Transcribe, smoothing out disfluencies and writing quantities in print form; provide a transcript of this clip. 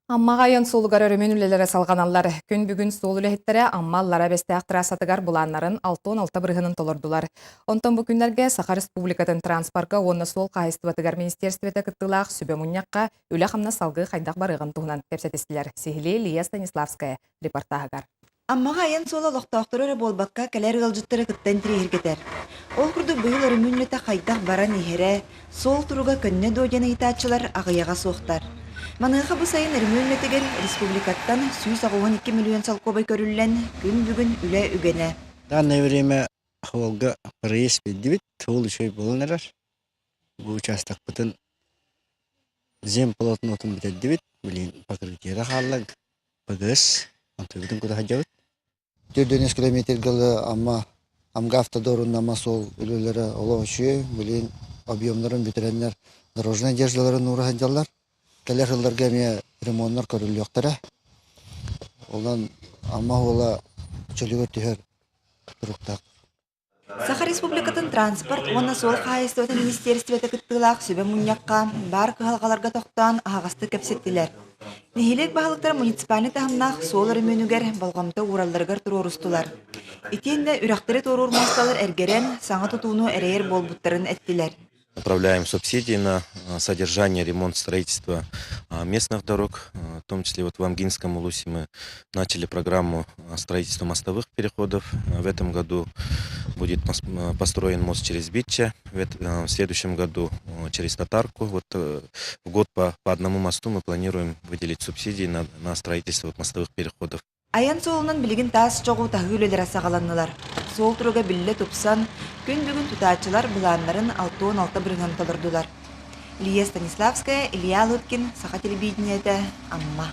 Аммаҕа айан суолугар өрөмүөн үлэлэрэ салҕаналлар. Күн бүгүн суол үлэһиттэрэ Амма Аллара Бэстээх трассатыгар былааннарын 66 бырыһыанын толордулар. Онтон бу күннэргэ Саха Республикатын транспорка уонна суол хаһаайыстыбатыгар министиэристибэтэ кыттыылаах сүбэ мунньахха үлэ-хамнас салгыы хайдах барыаҕын туһунан кэпсэтистилэр. Сиһилии Лия Станиславская репортаһыгар. Аммаҕа айан суола олохтоохтору эрэ буолбакка, кэлэр ыалдьыттары кытта интэриэһиргэтэр. Ол курдук быйыл өрөмүөн үлэтэ хайдах баран иһэрэ, суол туруга көннө дуо диэн ыйытааччылар аҕыйаҕа суохтар. Маныаха бу сайын өрөмүөн үлэтигэр республикаттан 182 миллион солкуобай көрүллэн, күн бүгүн үлэ үгэнэ. Данное время суолга проезд биллибит, суол үчүгэй буолан эрэр. Бу учаастакпытын земполотнотун бүтэрдибит, билигин покрытиера хаалла ПГС онтубутун кута сылдьабыт. 4 километрга Амма Амга автодорун Амма суол үлэлэрэ олох үчүгэй. Билигин объемнарын бүтэрэннэр дорожнай одеждаларын уура сылдьаллар. Кэлэр сылларга эмиэ ремоннар көрүллүөхтэрэ. Онон Амма уола чөлүгэр түһэр туруктаах. Саха Республикатын транспорт уонна суол хаһаайыстыбатын министиэристибэтэ кыттыылаах сүбэ мунньахха баар кыһалҕаларга тохтоон аһаҕастык кэпсэттилэр. Нэһилиэк баһылыктара муниципальнай таһымнаах суол өрөмүөнүгэр болҕомто ууралларыгар туруорустулар. Итиэннэ үрэхтэри туоруур муосталар эргэрэн, саҥа тутууну эрэйэр буолбуттарын эттилэр. Направляем субсидии на содержание, ремонт, строительство местных дорог. В том числе вот в Амгинском улусе мы начали программу строительства мостовых переходов. В этом году будет построен мост через Битча, в следующем году через Татарку. Вот в год по одному мосту мы планируем выделить субсидии на строительство мостовых переходов. Айан суолунан билигин таас чоҕу таһыы үлэлэрэ саҕаланнылар. Суол туруга биллэ тупсан, күн бүгүн тутааччылар былааннарын 66 бырыһыан толордулар. Лия Станиславская, Илья Лыткин, Саха телевидениетэ, Амма.